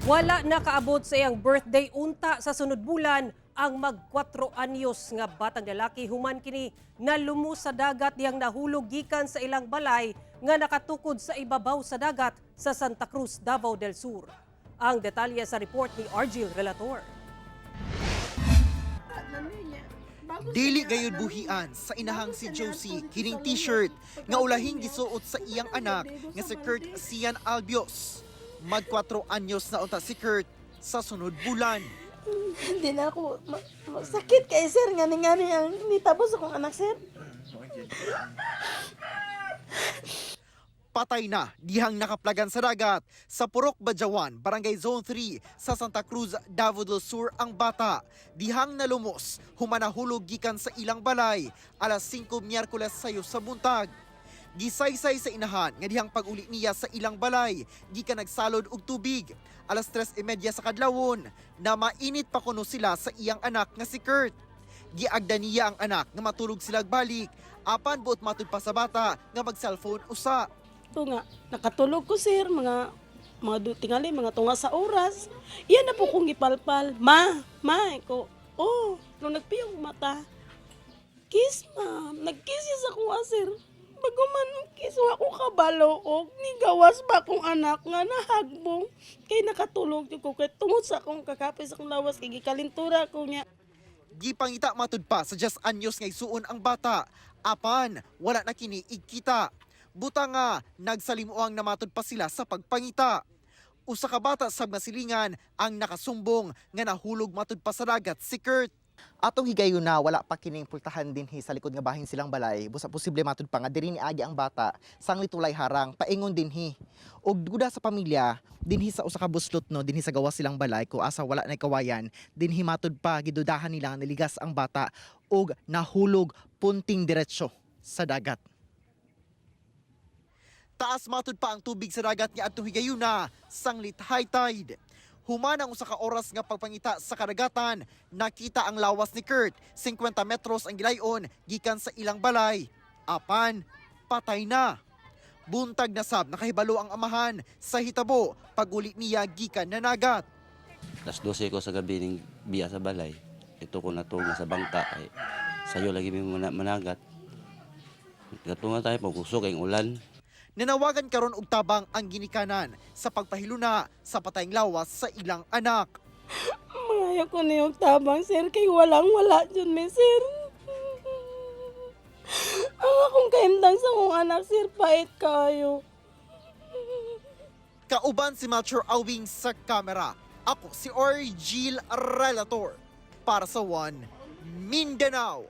Wala nakaabot sa iyang birthday unta sa sunod bulan ang mag 4 anyos nga batang lalaki human kini nalumos sa dagat dihang nahulog gikan sa ilang balay nga nakatukod sa ibabaw sa dagat sa Santa Cruz, Davao del Sur. Ang detalye sa report ni Argil Relator. Dili gayud buhian sa inahang si Josie kining t-shirt nga ulahing gisuot sa iyang anak nga si Kurt Sian Albios. Mag 4 anyos na unta si Kurt sa sunod bulan. Hindi na ako, masakit kay sir, ngani ngani ang nitabo sa akong anak, sir. Patay na dihang nakaplagan sa dagat sa Purok Badyawan, Barangay Zone 3 sa Santa Cruz, Davao del Sur ang bata. Dihang nalumos, humanahulog gikan sa ilang balay alas 5 Miyerkules sayo sa buntag. Gisaysay sa inahan nga dihang pag-uli niya sa ilang balay, gikan nagsalod og tubig. Alas 3:30 sa kadlawon, na mainit pa kuno sila sa iyang anak nga si Kurt. Giagda niya ang anak nga matulog sila balik, apan buot matud pa sa bata nga mag-cellphone usa. Ito nga, nakatulog ko, sir, mga tingali, mga tunga sa oras. Iyan na po kong gipalpal. Ma, ma, ko, oh, nung nagpiyong mata. Kiss, ma'am. Nag-kiss siya sa kuha, sir. Bago man kiss, wa ko kabalo og nigawas ba akong anak nga nahagbong. Kay nakatulog jud ko kay tungod sa akong kakapis akong lawas kay gikalintura ko niya. Gipangita matud pa sa 10 anyos nga igsuon ang bata. Apan, wala na kini igkita. Buta nga, nagsalimuang namatud pa sila sa pagpangita. Usa ka bata sa mga silingan ang nakasumbong nga nahulog matud pa sa dagat si Kurt. Atong higayuna wala pa kining pultahan dinhi sa likod nga bahin silang balay. Busa posible matud pa nga diri ni agi ang bata sang litulay harang paingon dinhi. Og duda sa pamilya dinhi sa usa ka buslot no dinhi sa gawas silang balay ko asa wala nay kawayan dinhi matud pa gidudahan nila nga naligas ang bata og nahulog punting diretsyo sa dagat. Taas matud pa ang tubig sa dagat nga adtong higayuna sanglit high tide. Human ang usa ka oras nga pagpangita sa kadagatan, nakita ang lawas ni Kurt, 50 metros ang gilayon gikan sa ilang balay. Apan, patay na. Buntag na sab nakahibalo ang amahan sa hitabo paguli niya gikan nanagat. Alas 12 ko sa gabi ning biya sa balay. Ito ko natunga sa bangka ay sayo lagi mi managat. Natunga tayo pagkusog kay ulan. Nanawagan karon og tabang ang ginikanan sa pagpahiluna sa patayng lawas sa ilang anak. Mangayo ko na yung tabang, sir, kay walang wala dyan, may sir. Ang akong kahimtang sa akong anak, sir, pait kayo. Kauban si Melchor Awing sa kamera. Ako si Orgil Relator para sa One Mindanao.